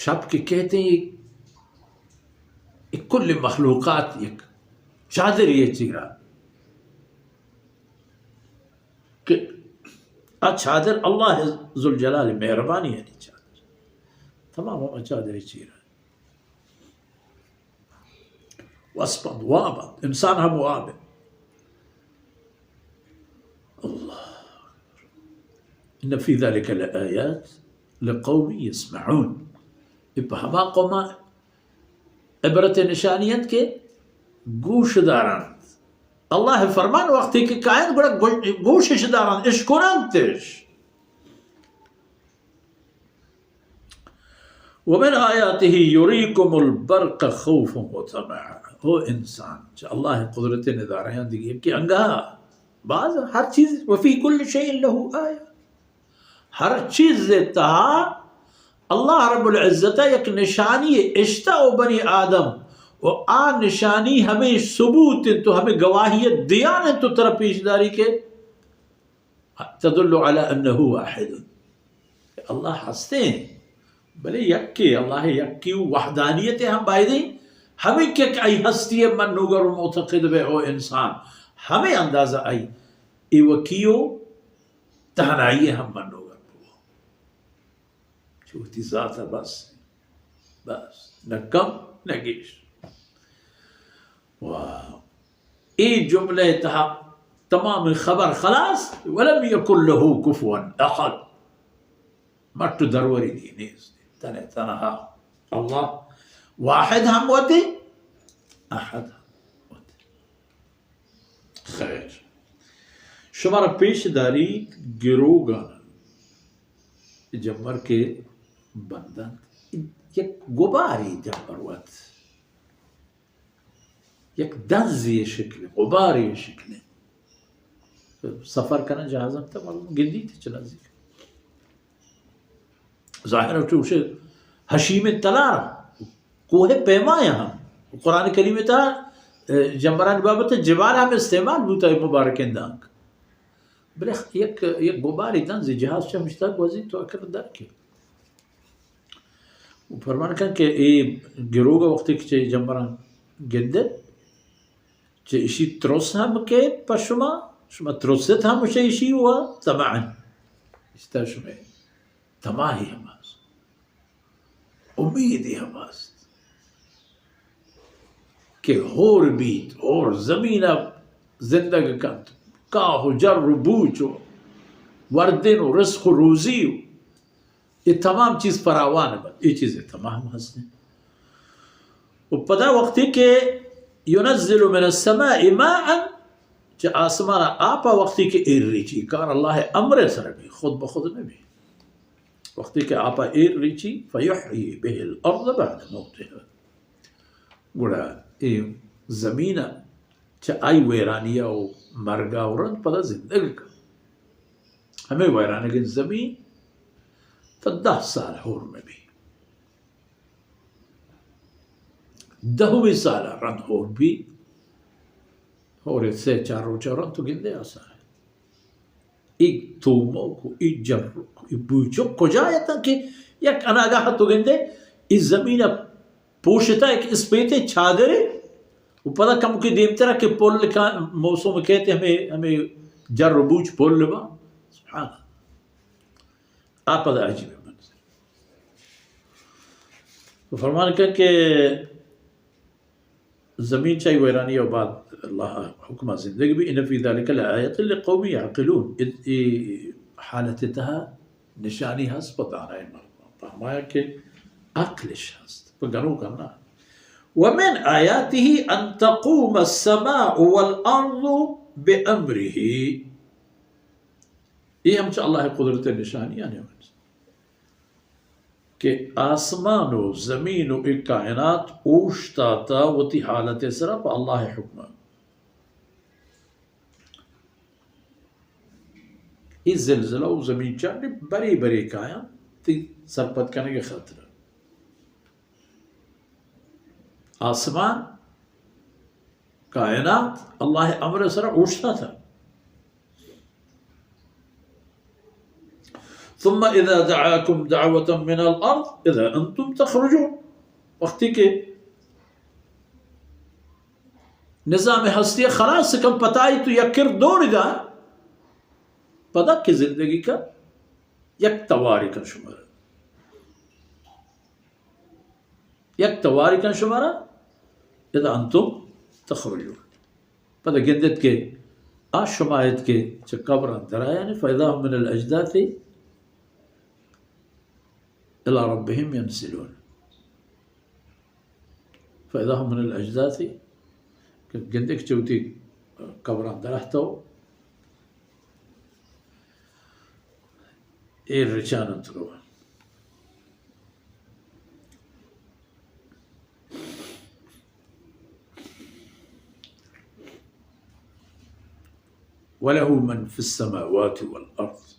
شپ کہ کئیت، اے کل مخلوقات یک چادرے چیرا، کہ آ چادر اللہ ذوالجلال مہربانی یعنی چادر، تمام ہما چادرے چیرا۔ واسپند، واب انت، انسان ہم واب انت۔ اللہ۔ ان فی ذلک لآیات لقوم یسمعون۔ اے پہ ہما قوم عبرت نشانی انت کہ گوش دارنت۔ اللہ فرمان وقتی کہ کاینت گڑا گو-، گوشش دارنت، اشکننتش۔ ومن آیاته یریکم البرق خوفا و طمعا۔ او انسان، چہ اللہ قدرت ندارہ یاں دیگہ کہ انگا باز ہر چیز، وفی کل شیء لہ آیہ، ہر چیز تہا اللہ رب العزت یک نشانی اشتہ او بنی آدم، و آ نشانی ہمیں ثبوت انت و ہمیں گواہیت دیان انت و ترا پیش داری کہ تدل علی انه واحد۔ اللہ ہستیں، بلے یکے، اللہ یکی و وحدانیت ہم بایدیں، ہمیں کہ آئی ہستی منوگر و معتقد بے او انسان، ہمیں اندازہ آئی ایوکی و تہنائی ہم منوگر بو۔ چہ وتی ذات ء بس، بس، نہ کم نہ گیش۔ واہ۔ اے جملہ ء تہا تمام خبر خلاص، ولم یکن لہ کفوا احد۔ مٹ و دروری دی نیست۔ تنے تنہا اللہ واحد ہم وتی، احد ہم وتی۔ خیر، شمارا پیش داریت گروگان جمبر کہ بندنت، یک گباری جمبر وت، یک دنزی شکل، غباری شکل۔ سفر کنن جہازم تا معلوم گندی تے چہ نزدیک۔ ظاہر ہے چوش حشیم تلار، کوہ پیما ہم۔ قرآن کریم تا، اے، جمبرانی بابت جبال ہم استعمال بوتا ہے مبارکیں دانک۔ بلے یک، یک گباری دنزی جہاز چہ مشتاق وزی تو اکر در کے۔ و فرمان کن کہ اے گروگ وقتی کہ چہ جمبران گندت، چہ اشی ترس ہم کہ پہ شما، شما ترست ہم چہ اشی و طمعا، اشتا شما تماہی ہم است، امیدی ہم است کہ ہور بیت، ہور زمین ء زندگ کنت، کاہ و جر و بوچ و وردن و رزق و روزی و اے تمام چیز فراوان بنت، اے چیز تمام ہستیں۔ و پدا وقتی کہ ینزل من السماء ماء، چہ آسمان آپ وقتی کہ ایر ریچی، کار اللہ امر سر بھی، خود بخود نبی۔ وقتی کہ آپا ایر ریچی، فیحیی به الارض بعد موتها، گڑا اے زمین ء چہ آئی ویرانی ء و مرگ ء و رند پدا زندگ کن۔ ہمے ویرانگیں زمین تا دہ سال ہور مہ بی۔ دہمی سال ء رند ہور بی۔ ہور ء سے چار روچ ء رند تو گندے آسان۔ اے توموک و اے جرک و اے بوچک کجا اتاں کہ یک اناگاہ تو گندے اے زمین ء پوشتا یک اسپیتیں چادرے و پدا کمکے دیمترا کہ پل کا موسم کہتے ہمیں، ہمیں جر و بوچ پل با۔ سبحان اللہ۔ آ پدا عجیب منظر۔ تو فرمان کن کہ زمین چاہی ویرانی و بعد اللہ حکمہ زندگ بھی، ان فی ذلک لآیۃ لقوم یعقلون، اے حالت تہا نشانی ہست پہ دانائیں مردم، پہ ہمایا کہ عقلش ہست، پہ گنوکاں نہ۔ ومن آیاته ان تقوم السماء والارض بامره، اے ہم چہ اللہ قدرت نشانی آنے کہ آسمان و زمین و اے کائنات اوشتاتا وتی حالت سرا پہ اللہ حکم۔ اے زلزلہ و زمین چنڈ برے برے کایاں تی سرپد کنگ خاطر۔ آسمان، کائنات اللہ امر سرا اوشتاتا۔ ثم اذا دعاكم دعوة من الارض اذا انتم تخرجون۔ وقتی کہ نظام ہستی خلاص کن، پتائی تو یک کر دور دا، پدا کہ زندگی کا یک تواری کن شمارا، یک تواری کن شمارا، اذا انتم تخرجون۔ پدا گندت کہ آ شما ات کہ چہ قبران درایانی، فاذا هم من الاجداث الى ربهم ينسلون۔ فاذا هم من الاجداث، کہ گندے کہ چہ وتی قبران دراتو ایر رچان انت رو۔ وله من في السماوات والارض۔